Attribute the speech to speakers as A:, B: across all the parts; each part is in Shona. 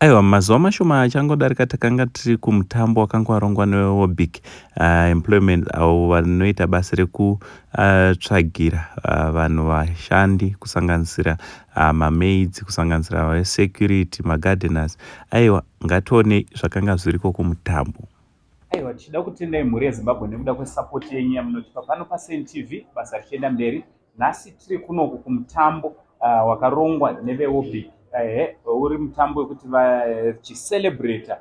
A: Aiwa, mazuva mashoma achangodarika takanga tiri kumutambo wakanga warongwa neWobic Employment, avo vanoita basa rekutsvagira vanhu vashandi, kusanganisira mamaids, kusanganisira vesecurity, magardeners. Aiwa, ngationei zvakanga zviriko kumutambo.
B: Aiwa, tichida kutendai mhuri yeZimbabwe nekuda kwesapoti yenyu yamunotipa pano paSaint TV, basa richienda mberi. Nhasi tiri kunoku kumutambo wakarongwa neveWobic. Ehe, uri mutambo wekuti vachicelebrata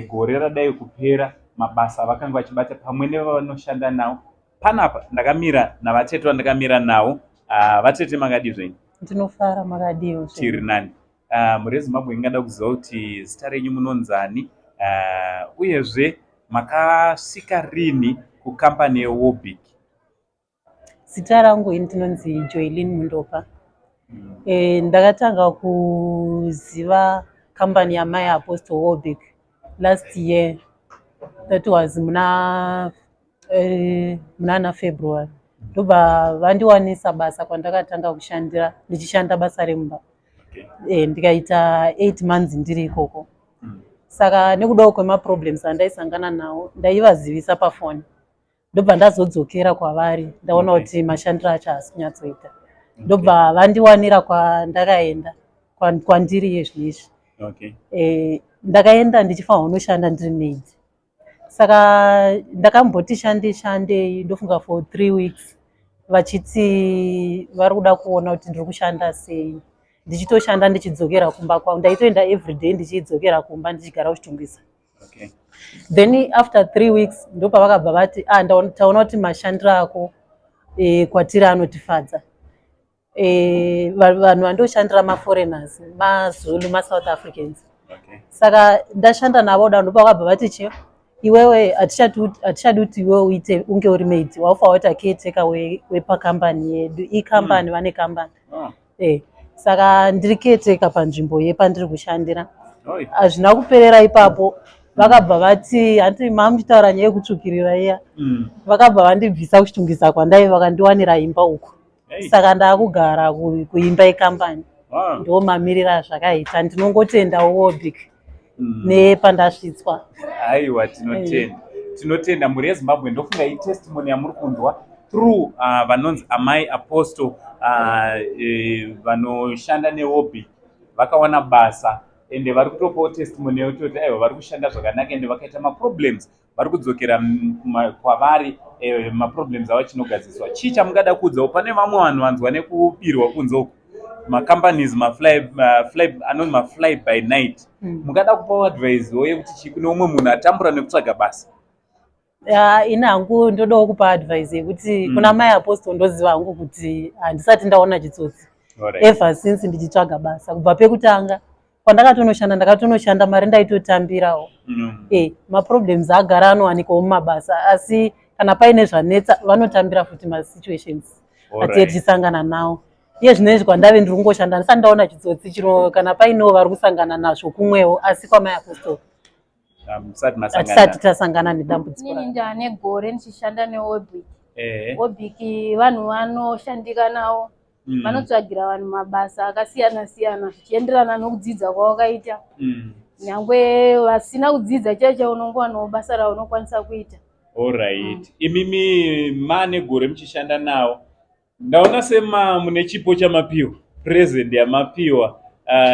B: gore radai kupera, mabasa avakanga vachibata pamwe nevavanoshanda navo. Panapa ndakamira navatete vandakamira navo. Vatete, makadii zvenyu?
C: Ndinofara, makadiwo?
B: Tiri nani. Mhuri yeZimbabwe ingada kuziva kuti zita renyu munonzani, uyezve makasvika rini kukambani yeWobic?
C: Zita rangu ini ndinonzi Joylin Mundopa. Ndakatanga kuziva kambani yamai Apostle Wobic last year, that was munana February. Ndobva vandiwanisa basa kwandakatanga kushandira, ndichishanda basa remumba. Ndikaita 8 months ndiri ikoko. Saka nekudawo kwemaproblems andaisangana nawo, ndaivazivisa pafoni. Ndobva ndazodzokera kwavari ndaona kuti mashandiro acho haasi kunyatsoita. Ndobva vandiwanira kwandakaenda, kwandiri iye zvino. Ndakaenda ndichifanirwa kunoshanda ndiri maid. Saka ndakamboti shande shandei, ndofunga for 3 weeks, vachiti vari kuda kuona kuti ndiri kushanda sei. Ndichitoshanda ndichidzokera kumba kwangu, ndaitoenda everyday ndichidzokera kumba, ndichigara kuChitungwiza. Then after 3 weeks ndopavakabva vati, "Ah, taona kuti mashandiro ako kwatiri anotifadza." Vanhu vandoshandira maforeigners, maZulu, maSouth Africans. Saka ndashanda navo da, ndopavakabva vati, "Chi iwewe, hatichadi kuti iwewe uite unge uri maid, waufanira kuita caretaker wepakambani yedu." Ikambani, vane kambani.
B: Oh.
C: Saka ndiri caretaker panzvimbo yepandiri kushandira.
B: Oi.
C: Hazvina kuperera ipapo. Vakabva vati, hanti mamuchitaura nyaya yekutsvukirira iya, vakabva vandibvisa kuChitungwiza kwandaiva, vakandiwanira imba uku.
B: Hey.
C: Saka ndaakugara kuimba yekambani. Ndo mamiriro azvakaita. Ndinongotendawo Wobic nepandasvitswa.
B: Aiwa, tinotenda, tinotenda mhuri yeZimbabwe. Ndofunga itestimony yamuri kunzwa through vanonzi amai Apostle, vanoshanda neWobic. Vakawana basa ende vari kutopawo testimony yekutoti aiwa, vari kushanda zvakanaka, ende vakaita maproblems vari kudzokera kwavari, maproblems avo achinogadziriswa. Chii chamungada kuudzawo pane vamwe vanhu vanzwa nekubirwa kunze uku, macompanies mafly, mafly, anonzi mafly by night? Mungada kupawo advice yekuti chii kune umwe munhu atambura nekutsvaga basa?
C: Ya, ini hangu ndodawo kupa advice yekuti kuna mai Apostle, ndoziva hangu kuti handisati ndaona chitsotsi ever since ndichitsvaga basa. Kubva pekutanga kwandakatonoshanda, ndakatonoshanda, mari ndaitotambirawo. Maproblems agara anowanikawo mumabasa, asi kana paine zvanetsa vanotambira futi masituations atiye tichisangana nawo. Iye zvino izvi kwandave ndiri kungoshanda, ndisati ndaona chitsotsi chino. Kana painewo vari kusangana nazvo kumwewo, asi kwamai Apostle
B: Musati masangana.
C: Hatisati tasangana nedambudziko
D: Inini
C: raro.
D: Ndane gore ndichishanda neWobic. Wobic vanhu vanoshandika navo. Vanotsvagira vanhu mabasa akasiyana siyana zvichienderana nokudzidza kwawakaita. Nyangwe vasina kudzidza chaicho, unongowanawo basa raunokwanisa kuita.
B: Alright. Imimi mane gore muchishanda nawo. Ndaona sema mune chipo chamapiwa, present yamapiwa.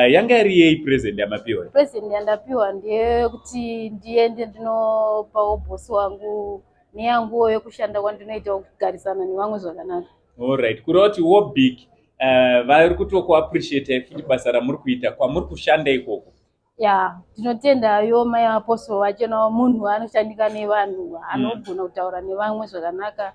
B: Yanga iri yei present yamapiwa?
D: Present yandapiwa ndeyekuti ndiende ndinopawo bhosi wangu neyanguwo yekushanda kwandinoita, kugarisana nevamwe zvakanaka.
B: Alright. Kureva kuti Wobic vari kutokuappreciate futi basa ramuri kuita kwamuri kushanda ikoko.
D: Ya, ndinotendayo mai Apostle vacho navo, munhu anoshandika nevanhu, anogona kutaura nevamwe zvakanaka.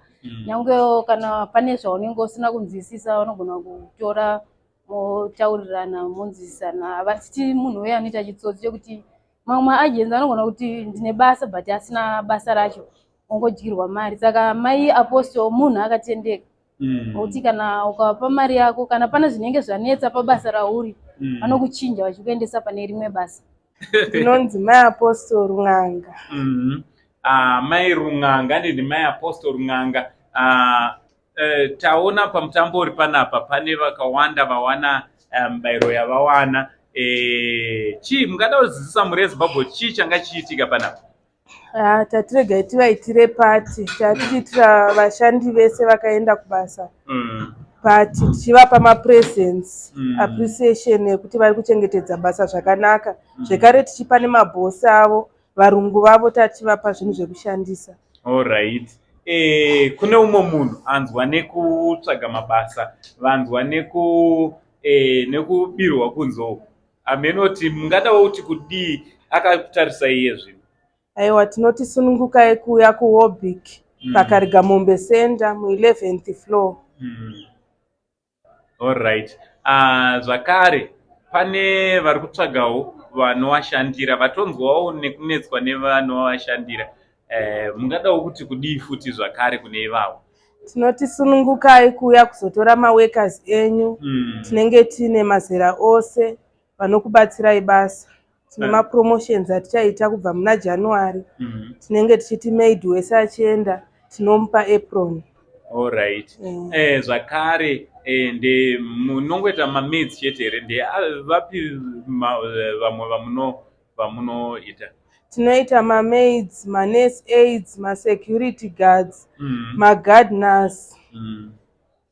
D: Nyangewo kana pane zvaunenge usina kunzwisisa, vanogona kutora motaurirana, monzwisisana. Havasiti munhu uye anoita chitsotsi chekuti mamwe maagents anogona kuti ndine basa but asina basa racho, ongodyirwa mari. Saka mai Apostle munhu akatendeka nokuti kana ukavapa mari yako, kana pane zvinenge zvanetsa pabasa rauri, vanokuchinja vachikuendesa pane rimwe basa.
E: Ndinonzi mai Apostle Run'anga.
B: Mai Run'anga, ndini mai Apostle Run'anga. Taona pamutambo uri panapa pane vakawanda vawana mubayiro yavawana. Chii mungada kudzidzisa mhuri yeZimbabwe, chii changa chichiitika panapa?
E: Ah, tatiregai tivaitire party. Tatiitira vashandi vese vakaenda kubasa party, tichivapa mapresents, appreciation yekuti vari kuchengetedza basa zvakanaka. Zvekare tichipa nemabhosi avo, varungu vavo, tativapa zvinhu zvekushandisa.
B: Alright. Kune umwe munhu anzwa nekutsvaga mabasa, vanzwa nekubirwa kunze uku, amenoti mungadawo kuti kudii akakutarisa iye zvino?
E: Aiwa, tinoti sunungukai kuuya kuWobic paKarigamombe Center mu11th floor.
B: Alright. Zvakare pane vari kutsvagawo vanovashandira, vatonzwawo nekunetswa nevanovashandira. Mungadawo kuti kudii futi zvakare kune ivavo?
E: Tinoti sunungukai kuuya kuzotora maworkers enyu. Tinenge tiine mazera ose vanokubatsirai basa. Tine mapromotions atichaita kubva muna January. Tinenge tichiti maid wese achienda tinomupa apron.
B: Alright. Zvakare nde munongoita mamaids chete here? Nde vapi vamwe vamunoita?
E: Tinoita mamaids, manurse aids, masecurity guards, magardeners,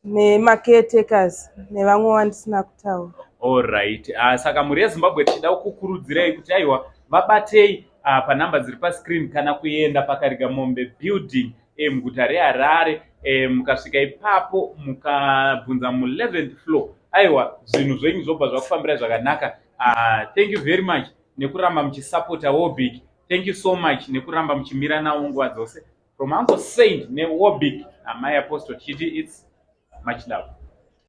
E: nemacaretakers, nevamwe vandisina kutaura.
B: Alright. Saka mhuri yeZimbabwe, tichida kukurudzirai kuti aiwa, vabatei panhamba dziri pascreen kana kuenda paKarigamombe building muguta reHarare. Mukasvika ipapo, mukabvunza mu11th floor, aiwa, zvinhu zvenyu zvobva zvakufambirai zvakanaka. Thank you very much nekuramba muchisapota Wobic. Thank you so much nekuramba muchimira nawo nguva dzose. From Uncle Saint neWobic, amai Apostle, tichiti it's much love.